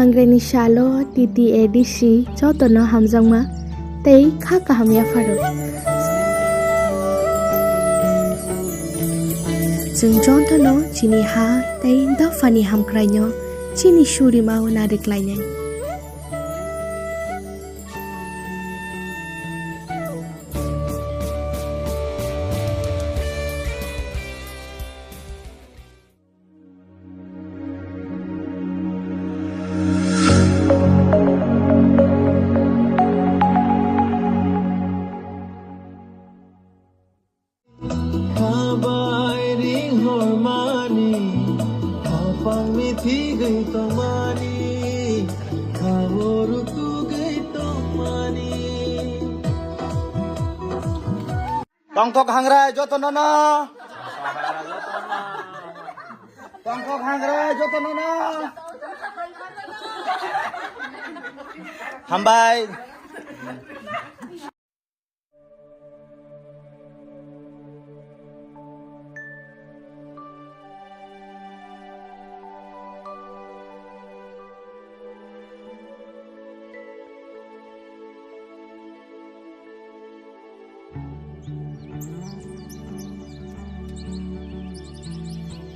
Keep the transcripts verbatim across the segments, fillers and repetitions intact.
Angreini salo T T A D C jotono hamjakma tei kha kaham yapharo. Chwng jotono chini ha tei dophani hamkraino chini surimao nariklainai. Habai ring hormani, hapang mithi gwi tongmani, kabo rutu gwi tongmani. Tongthok hangrai jotono no. Tongthok hangrai jotono no. Hambai.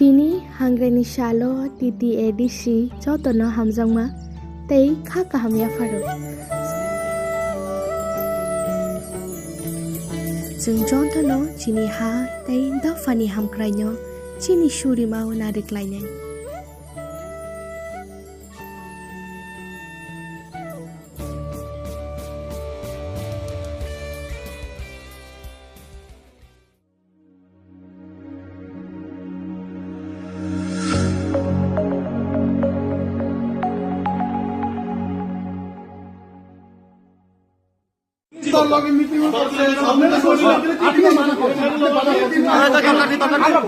Tini hangreini salo T T A D C jotono hamjakma tei kha kaham yapharo. Chwng jotono chini ha tei dophani hamkraino chini surimao nariklainai.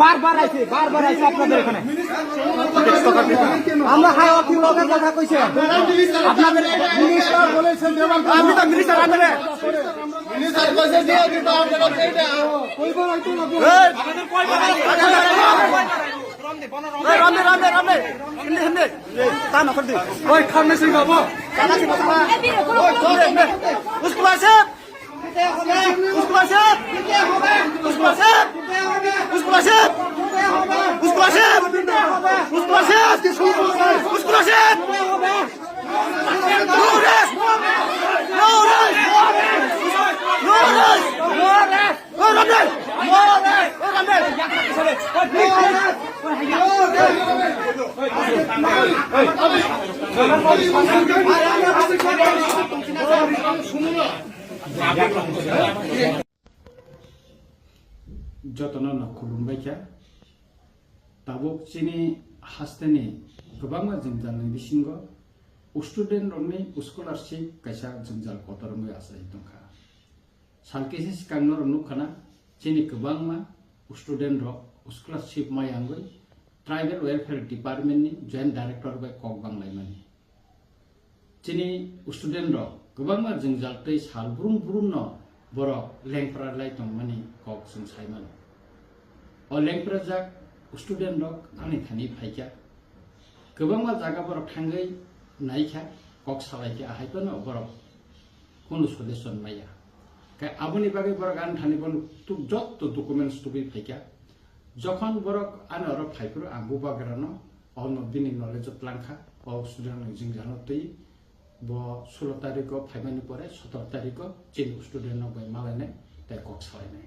বারবার আইছি, বারবার আইছি আপনাদের এখানে। আমরা হাই অথরিটির লগে কথা কইছি। আপনাদের মিনিস্টার বলেছেন যে আমি তো মিনিস্টার আনবে। মিনিস্টার কইছে দিয়ে দিতে আপনারা সেইটা। কইবার আইতো না। এই, রামদে, রামদে, রামদে। হিন্দে, হিন্দে। এই, তা না করে দি। ওই খামনে সিং বাবু। কালা সিং বাবু। ওই, চল, হিন্দে। উসকুল আছে? উসকুল আছে? উসকুল আছে? উসকুল আছে? উসকুল আছে? উসকুল আছে? উসকুল আছে? No rest! No rest! No rest! No rest! Jotono no khulumbai kha. Tabuk chini hasteni kwbangma jwngjal ni bisingo student rokni scholarship kaisa jwngjal kotor wngwi achai tongkha. Sal kisa swkang norok nukha na, chini kwbangma student rok scholarship maya wngwi Tribal Welfare Department ni Joint Director bai kok banglaimani. Chini student rok kwbangma jwngjal tei sal brum brum no borok lengpra lai tongmani kok chwng sai mano. O lengprajak student rok ani thani phaikha. Kwbangma jaga borok thangwi naikha, kok salaikha, ahai phano borok kunu solution maya. Khe aboni bagwi borok ani thani bono tuk jotto documents tubui phaikha. Jokhon borok ani oro phaiphuru ang bubagrano ono bini knowledge o tlangkha, o student rok jwngjal no twi bo sulo tarikh o phaimani pore sotoro tarikh o chini student rok bai malainai tei kok salainai.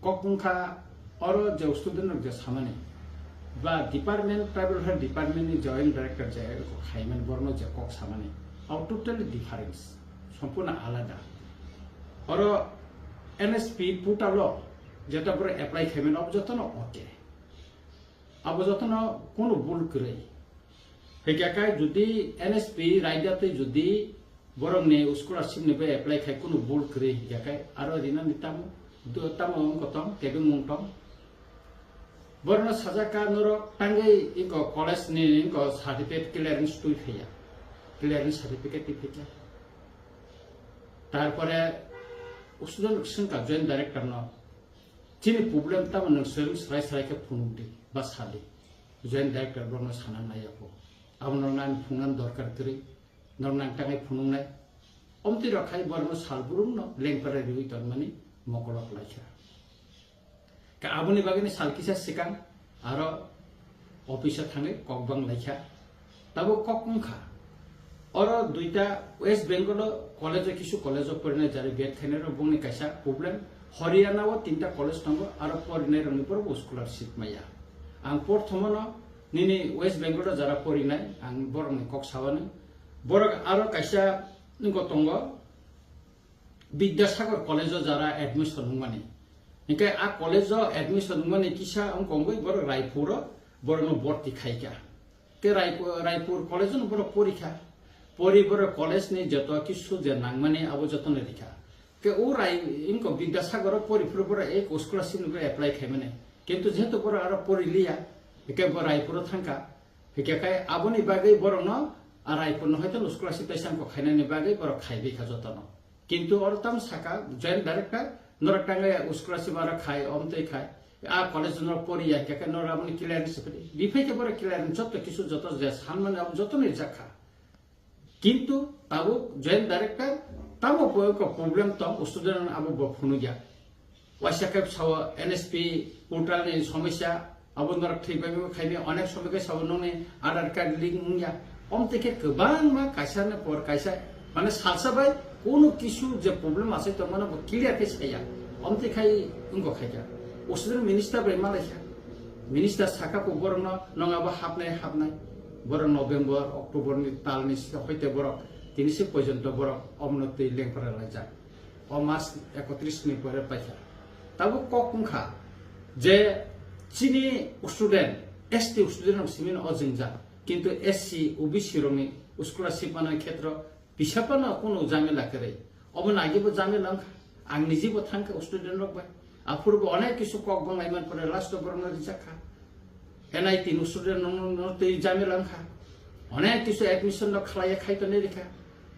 Kok wngkha oro je student rok je samani ba department, tribal welfare department ni joint director je kok khaimani borokno je kok samani, abo totally difference, sompurno alada. Oro N S P portal o jeta borok apply khaimani abo jotono okay. Abo jotono kunu bul kwrwi. Hwnkhe khe jodi N S P raida twi jodi borokni scholarship ni bai apply khai kunu bul kwrwi hwnkhe khe aro rinani tamo, do-, tamo wng kotong, kebengmung tong. Borokno sajak kha norok tangwi iko college ni iko certificate clearance twi phaiya. Clearance certificate twi phaikha. Tarpore student swngkha joint director no. Chini problem tamo nwng swrwng swrai swrai khe phunuk di ba sa di. Joint director borokno sana nai ya kho. Abono nang phungnani dorkar kwrwi, norok nang tangwi phunuknai. Omtwi rok khai borokno sal burumno lengpara riwi tongmani mokolok laikha. Ka aboni bagwino sal kisa swkang aro office-o thangwi kok bang laikha. Tabuk kok wngkha. Oro duita West Bengal-o college-o kisu college-o porinai jari B Ed khainai rok bongni kaisa problem. Haryana-o tinta college tongo, aro porinairokni borok scholarship maya. Ang porthomono nini West Bengal-o jara porinai, ang borokni kok sawani. Borok aro kaisa wngkha tongo, Bidyasagar college-o jara admission wngmani. Hinkhe a college-o admission wngmani kisa wngkha wngwi borok Raipur-o borokno borti khaikha. Khe Raipur, Raipur college-o borok porikha. Pori borok college-ni joto kisu je nangmani abo jotono rikha. Khe o Rai, wngkha Bidyasagar-o pori phuru borok ek scholarship-ni apply khaimani. Kintu jehetu borok aro pori liya, hinkhe bo Raipur-o thangkha. Hinkhe khai aboni bagwi borokno a Raipurno hoito scholarship teisa wngkha khainani bagwi borok khaibai kha jotono. Kintu oro tamo saka joint director, norok tangwi scholarship aro khai, omtwi khai. A college norok poriya hinkhe khe norok aboni clearance riphaikhe borok clearance joto kisu joto je sanmani abo jotono rijak kha. Kintu tabuk joint director tamo bo wngkha problem tong student abo bo phunukya. Waisa khe sao N S P portal ni somosya, abo norok thwi bai bo khaini onek somoi khe sao nokni Aadhaar card link wngya. Omtwi khe kwbangma kaisa ni por kaisa, mane salsa bai kunu kisu je problem asai tongmano bo clear khe saya. Omtwi khai wngkha khaikha. Usudin minister bai malaikha. Minister saka bo borokno nong abo hapnai hapnai. Borok November, October ni tal ni sika hoite borok tini se porjonto borok omono twi lengpara laijak. O mas ekotris ni pore paikha. Tabuk kok wngkha je chini student, S T student rok simi no o jwngjal, kintu S C, O B C rokni scholarship manai khetro bisa phano kunu jamila kwrwi. Obo nagi bo jamila wngkha. Ang niji bo thangkha student rok bai. Aphuru bo onek kisu kok bang laiman pore last o borokno rijak kha. N I T ni student no, no, no twi jamila wngkha. Onek kisu admission rok khlaiya khai tonwi rikha.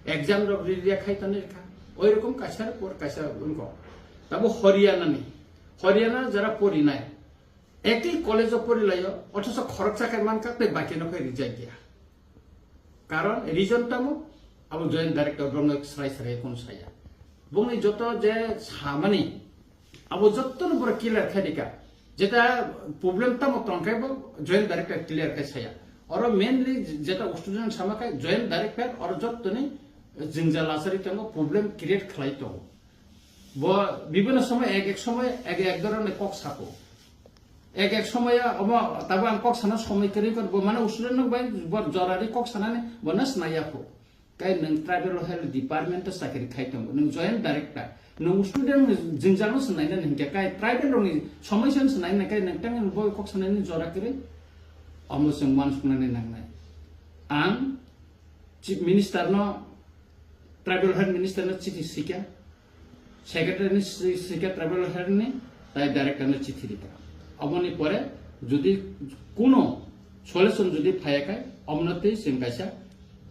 Exam rok riya khai tonwi rikha. Oi rokom kaisa por kaisa wngkha. Tabo Haryana ni. Haryana jara porinai. Ekti college o porilaio, othoso khoroksa khai mankha tei baki no khai rijak ya. Karon reason tamo, abo joint director borokno srai srai kono saya. Bongni joto je samani, abo jottono borok clear khai dika. Jeta problem tamo tongkhe bo joint director clear khai saya. Oro mainly jeta student sama khai joint director oro jottoni jwngjal lachari tongo, problem create khlai tongo. Bo bibhinno somoy ek ek somoy ek ek dhoroner kok sako. Ek ek somoy omo tabo ang kok sana somoy kwrwi kor bo mane student rok bai bo jorari kok sanani bo na snaya kho. Kai nwng tribal health department o chakri khai tongo, nwng joint director, nwng student rokni jwngjal no swnai nani hinkhe kai tribal rokni somosya no swnai nani kai nwng tang bo kok sanani jora kwrwi. Omo chwng uansuknani nangnai. Ang Chief Minister no, Tribal Health Minister no chithi sikha, Secretary ni si-, sikha Tribal Health ni, tai Director no chithi rikha. Oboni pore jodi kuno solution jodi phaya khai, omono twi chwng kaisa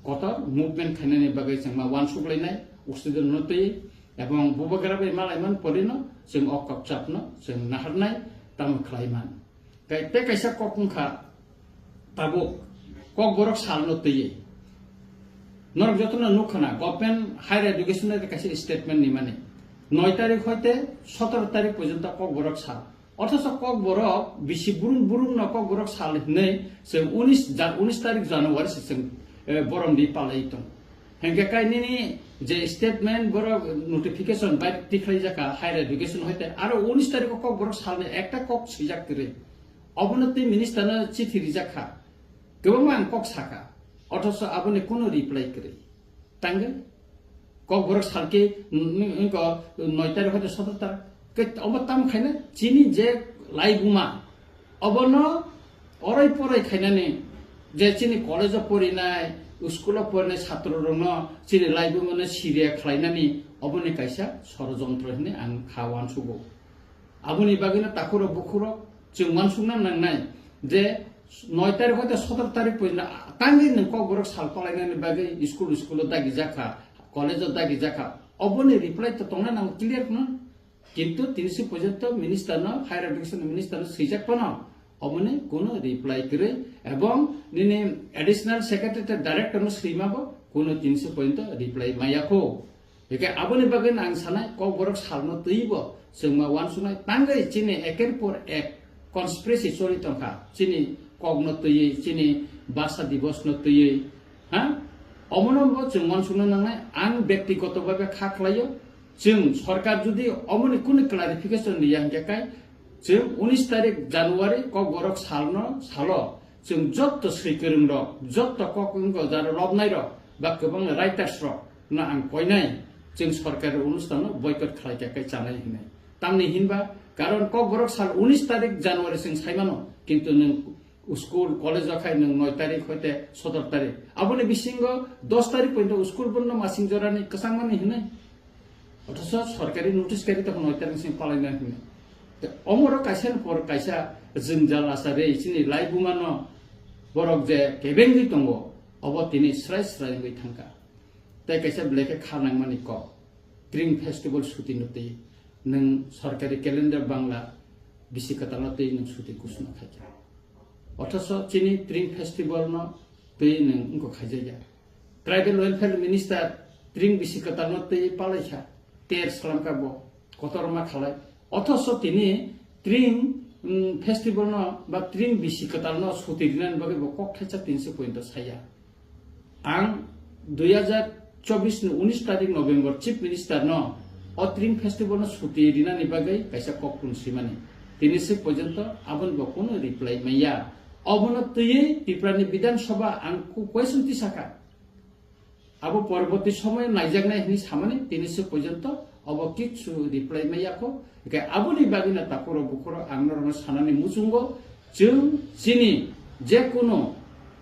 kotor movement khainani bagwi chwng ma uansuk lainai, student no twi, ebong bubagra bai malaiman porino chwng o kokchap no chwng naharnai, tamo khlaiman. Kai-, tei kaisa kok wngkha tabuk, kokborok salno twiwi. Norok jotono nukha na, government higher education ni kaisa statement nimani. Noi tarik hoite sotoro tarik porjonto kokborok sal. Othocho kokborok bisi burung burung no kokborok sal hinwi se unis ja-, unis tarik January se chwng, eh, borom di palai tong. Hinkhe kai nini je statement borok notification bai tikhlai jaka higher education hoite aro unis tarikh o kokborok salni ekta kok swijak kwrwi. Obono tei minister no chithi rijak kha. Kwbangma ang kok sakha. Othocho aboni kuno reply kwrwi. Tangwi kokborok salke, mm, mm, ko noi tarikh hoite sotoro tarikh. Ke obo tam khaina chini je laibuma obono orai porai khainani je chini college o porinai, school o porinai chhatro rokno chini laibuma no siriya khlainani oboni kaisa sorojontro hinwi ang kha uansugo. Aboni bagwino takhurok bukhurok chwng uansukna nangnai je noi tarikh hoite sotoro tarikh porjonto tangwi nwng kokborok sal palainani bagwi school, school o dagi jakha, college o dagi jakha, oboni reply to tongna nango clear no. Kintu tini si porjonto minister no, higher education minister no swijak phano Omoni kuno reply kwrwi, ebong nini additional secretary director no swima bo kuno tinso pointo reply maya kho. Eke aboni bagwi ang sanai, Kokborok salno twibo chwngma wansuknai tangwi chini eker por ek conspiracy choli tongkha, chini kokno twiwi, chini basa divosno twiwi, ha? Omono bo chwng wansukna nangnai, ang bektigoto bhabe kha khlaio, chwng sorkar jodi omoni kunu clarification riya hwnkhe kai, chwng unis tarik January Kokborok salno salo, chwng jotto swi kwrwng rok, jotto kok wngkha jaro lobnai rok, ba kwbangma writers rok no ang koinai, chwng sorkari onusthan no boycott khlai kha kai chanai hinwi. Tamni hinba, karon Kokborok sal unis tarik January chwng saimano, kintu nwng school, college o khai nwng noi tarik hoite sotor tarik. Aboni bisingo dos tarik pointo school bondo masing jorani kwchangmani hinwi. Othoso sorkari notice kari tokho noi tarik sing palaina hinwi. Te omoro kaisa ni por kaisa jwngjal asari chini laibuma no borok je kebengwi tongo, obo tini srai srai wngwi thangkha. Tei kaisa belai khe kha nangmani kok, Tring Festival suti no twi nwng sorkari calendar Bangla bisi kwtal no twi nwng suti kusno khaikha. Othoso chini Tring Festival no twi nwng wngkok khaijakya. Tribal Welfare Minister Tring bisi kwtal no twi palaikha, ter slamkha bo, kotorma khalai. Othoso tini Tring, mm, Festival no ba Tring bisi kwtal no suti rinani bagwi bo kok thaisa tinsi pointo saya. Ang dui hajar chobbish ni unis tarik November Chief Minister no o Tring Festival no suti rinani bagwi kaisa kok tun simani. Tini se porjonto aboni bo kuno reply maya. Obono twiwi Tripura ni Bidhan Sabha ang ku question tisaka. Abo porborti somoy naijaknai hinwi samani tini se porjonto obo kichu reply maya kho. Hingkhe aboni bagwino takhurok bukhurok ang norokno sanani muchungo, chwng chini je kunu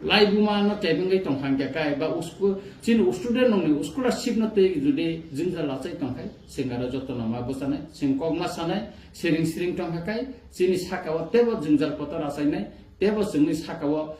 laibuma no kebengwi tongkha hingkhe kai ba usku-, chini student rokni scholarship no twi jodi jwngjal lachai tongkhai, chwng aro jotono ma bwchanai, chwng kok ma sanai, siring siring tongkha kai, chini saka o tebo jwngjal kotor achainai, tebo chwngni saka o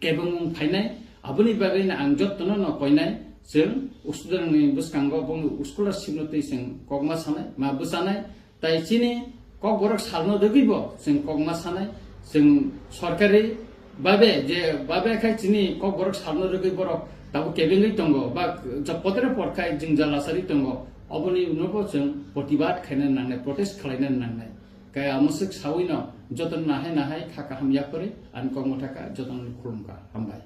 kebengmung phainai, aboni bagwino ang jotono no koinai, chwng student ni bwskango bongni scholarship no twi chwng kok ma sanai, ma bwchanai, tai chini Kokborok salno rwgwi bo chwng kok ma sanai, chwng sorkari babe je babe khai chini Kokborok salno rwgwi borok tabuk kebengwi tongo, ba job potre por khai jwngjal lachari tongo, oboni uno bo chwng protibad khaina nangnai, protest khlaina nangnai. Kaya mwswk sawino jotono nahai nahai kha kaham yapharwi ang kok mwthaka jotono khulumkha. Hambai.